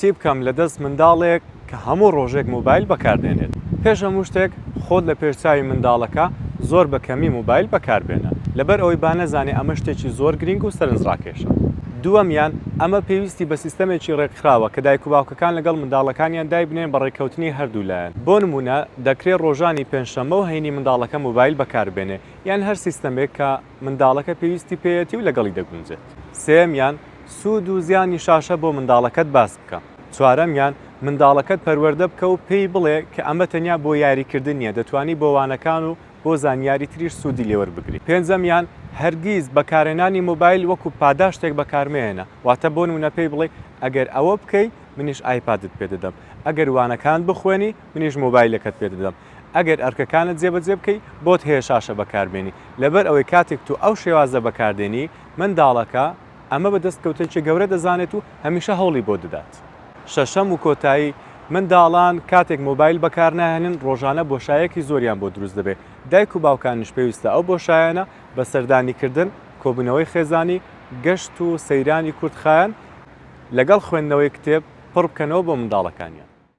چی بکەم لە دەست منداڵێک کە هەموو ڕۆژێک مۆبایل بەکاردێنێت؟ پێش هەموو شتێک خۆت لە پێش چاوی منداڵەکە زۆر بە کەمی مۆبایل بەکاربێنە، لەبەر ئەوەی با نەزانێ ئەمە شتێکی زۆر گرینگ و سەرنجڕاکێشە. دووەمیان، ئەمە پێویستی بە سیستەمێکی ڕێکخراوە کە دایک و باوکەکان لەگەڵ منداڵەکانیان دایبنێن بە ڕێککەوتنی هەردوو لایەن. بۆ نموونە دەکرێ ڕۆژانی پێنجشەممە و هەینی منداڵەکە مۆبایل بەکاربێنێ یان هەر سیستەمێک کە منداڵەکە پێویستی پێیەتی و لەگەڵی دەگونجێت. سێیەمیان، سوود و زیانی شاشە بۆ منداڵەکەت باس بکە. چوارەمیان، منداڵەکەت پەروەردە بکە و پێی بڵێ کە ئەمە تەنیا بۆ یاریکردن نییە، دەتوانی بۆ وانەکان و بۆ زانیاری تریش سوودی لێوەربگری. پێنجەمیان، هەرگیز بەکارهێنانی مۆبایل وەکو پاداشتێک بەکارمەهێنە، واتە بۆ نموونە پێی بڵێ ئەگەر ئەوە بکەی منیش ئایپادت پێدەدەم، ئەگەر وانەکانت بخوێنی منیش مۆبایلەکەت پێدەدەم، ئەگەر ئەرکەکانت جێبەجێ بکەی بۆت هەیە شاشە بەکاربێنی، لەبەر ئەوەی کاتێک تۆ ئەو شێوازە بەکاردێنی منداڵەکە ئەمە بە دەستکەوتێکی گەورە دەزانێت و هەمیشە هەوڵی بۆ دەدات. شەشەم و کۆتایی، منداڵان کاتێک مۆبایل بەکارناهێنن ڕۆژانە بۆشایەکی زۆریان بۆ دروست دەبێت، دایک و باوکانیش پێویستە ئەو بۆشایانە بە سەردانیکردن، کۆبوونەوەی خێزانی، گەشت و سەیرانی کورتخایەن لەگەڵ خوێندنەوەی کتێب پڕ بکەنەوە بۆ منداڵەکانیان.